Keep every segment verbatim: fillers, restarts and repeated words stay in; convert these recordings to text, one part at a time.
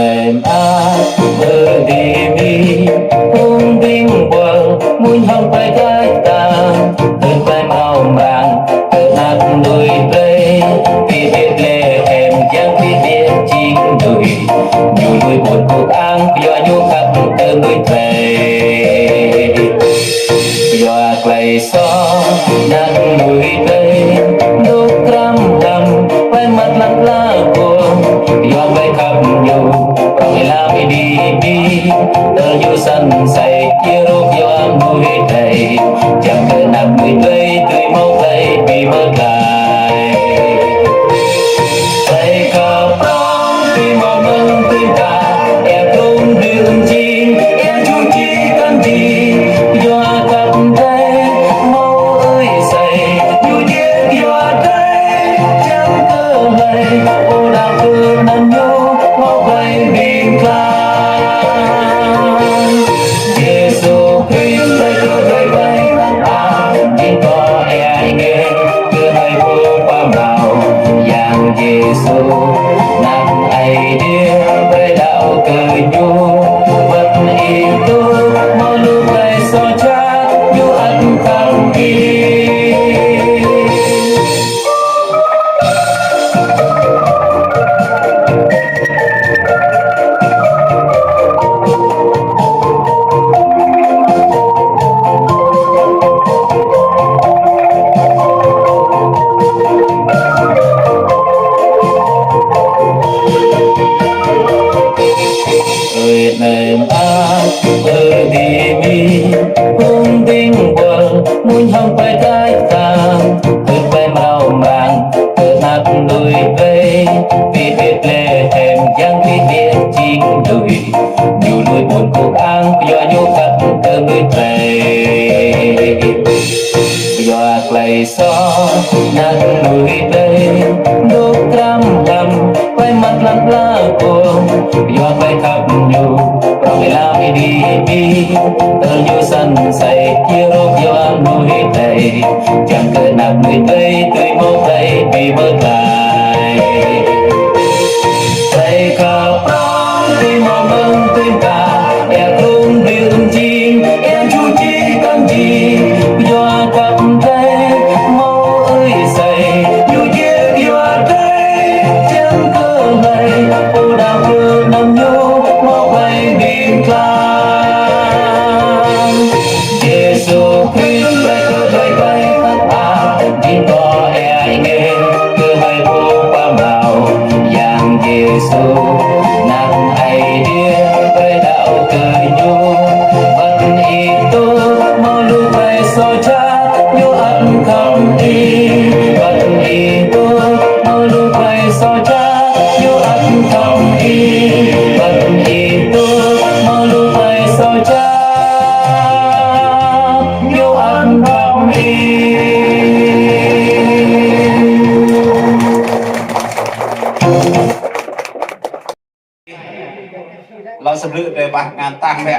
Em ăt bơdi mi, hung ding buăl, muñ hăng plei kač tang, hơ̆k plei mrâo mrang, kơ anăp mơnuih drơi, ti Betlehem, kiăng ti biă jing mơnuih, ñu lui ƀun kuk ang, kyua ñu khăp kơ mơnuih drơi. Yua klei soh, anăp mơnuih drơi, dôk kram hlăm, klei măt lăng ala kơ, yua klei khăp ñu, prong ih lăm ih đĭ bi, tơl ñu săn aseh, či rŏk yua mơnuih drơi, čang kơ anăp mơnuih drơi, dưi hmâo klei bi mơglaĭ. Klei khăp prong, tui hmâo mơ̆ng tui ta, ia trŭn dưm jing, ia čuči kăn jing, yua khăp drơi, hmâo ơi aseh, ñu jĕ yua drơi, čang kơ hlơi, pô đaŏ kơ anăn ñu, hmâo klei ƀing klă. Yêsu Krist, Ơi Adai, Ơi Adai, Ơi Adai, jing tŏ ia ih ngeh, kơ hlơi pô pơmrâo, Yang Yêsu, Anăn Aê Diê, brơi đaŏ kơ ñu, wơ̆t ih dŏ, hmâo lu klei soh jhat, ñu ăt khăp ih. Ơi anai mơak, ơi adơi mi, hung ding buăl, muñ hăng plei kač tang, hơ̆k plei mrâo mrang, kơ anăp mơnuih drơi, ti Betlehem, kiăng ti biă jing mơnuih, ñu lui ƀun kuk ang, kyua ñu khăp kơ mơnuih drơi. Yua klei soh, anăp mơnuih drơi, dôk kram hlăm, klei măt lăng ala kơ, yua klei khăp ñu, prong ih lăm ih đĭ bi, tơl ñu săn aseh, či rŏk yua mơnuih drơi, čang kơ anăp mơnuih drơi, dưi hmâo klei bi mơglaĭ. Klei khăp prong, tui hmâo mơ̆ng tui ta, ia trŭn dưm jing, ia čuči kăn jing, yua khăp drơi, hmâo ơi aseh, ñu jĕ yua drơi, čang kơ hlơi, pô đaŏ kơ anăn ñu, hmâo klei ƀing klă. Yêsu Krist, Ơi Adai, Ơi Adai, Ơi Adai, jing tŏ ia ih ngeh, kơ hlơi pô pơmrâo, Yang Yêsu, Anăn Aê Diê, brơi đaŏ kơ ñu, wơ̆t ih dŏ, hmâo lu klei soh jhat, ñu ăt khăp ih, wơ̆t ih dŏ, hmâo lu klei soh jhat, ñu ăt khăp ih, wơ̆t ih dŏ, hmâo lu klei soh jhat, ñu ăt khăp ih. Lăng sơblư̆ dêh pah ngăn tang mĕ.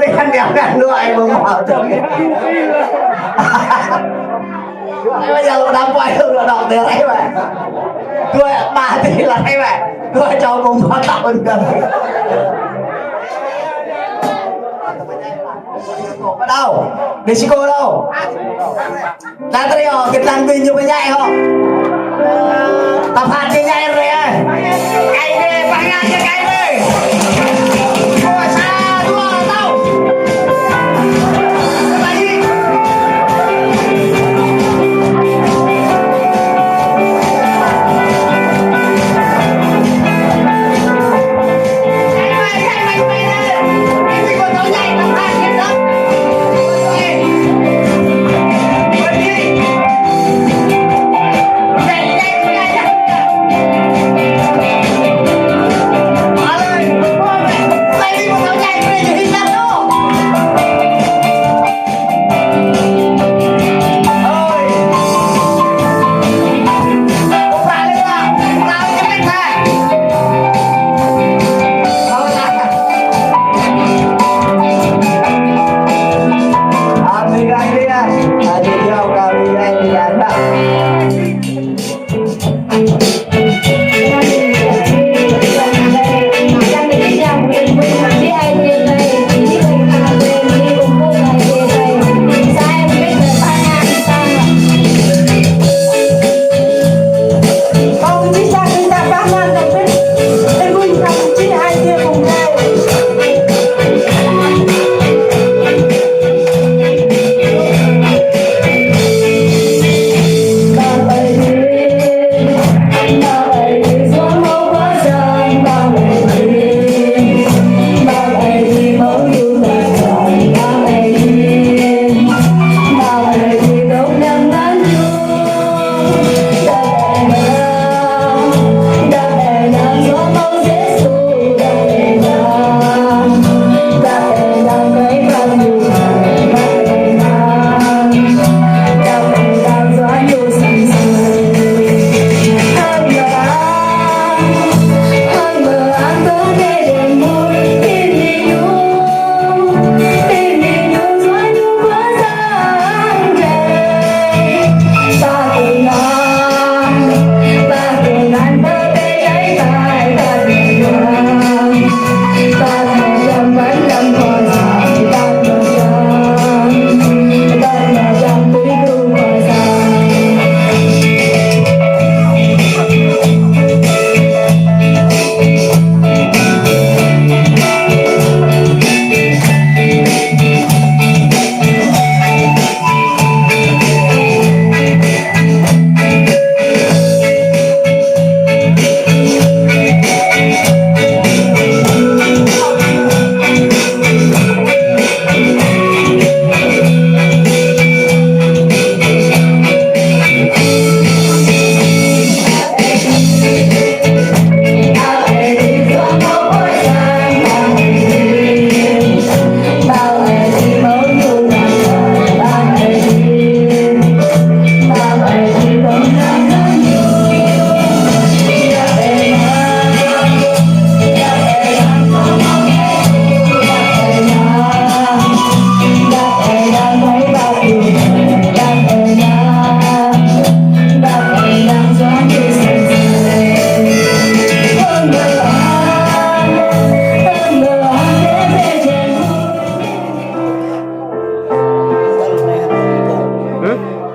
ƀing ta đeo đeo đuaĭ ƀơ̆ng huă. Ơ, ƀing ta đăm pơai đuaĭ đŏk đe rai ƀă. Dua ba ti lăi rai ƀă. Dua čô ƀơ̆ng huă ta ƀơ̆ng đăm. Pơ đao. Đi si kô đao. Đa tơlơi ôh, kơ tơlơi ƀing ñu pơñai hŏ. Ta phat kơ ñai rai. Kai đe, pơñai kơ kai đe. Dua, sa, dua, tao.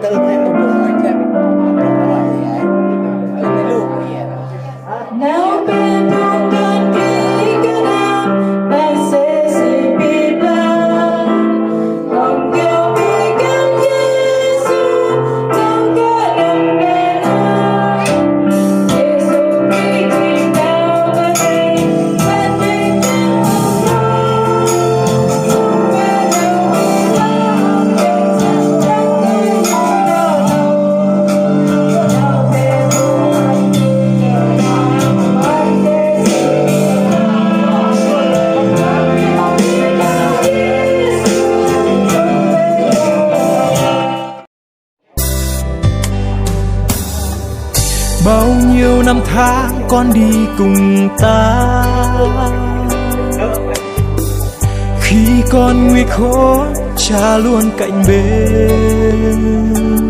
Nao bĕ pơkŏn kơ gơnam, mă sĭt sĭt pơblang. Hơgĕt pơkŏn Yêsu, tơgŭ kơ gơnam bĕ nao. Yêsu Krist jing nao bơni. Bao nhiêu năm tháng con đi cùng ta, khi con nguy khốn, Cha luôn cạnh bên.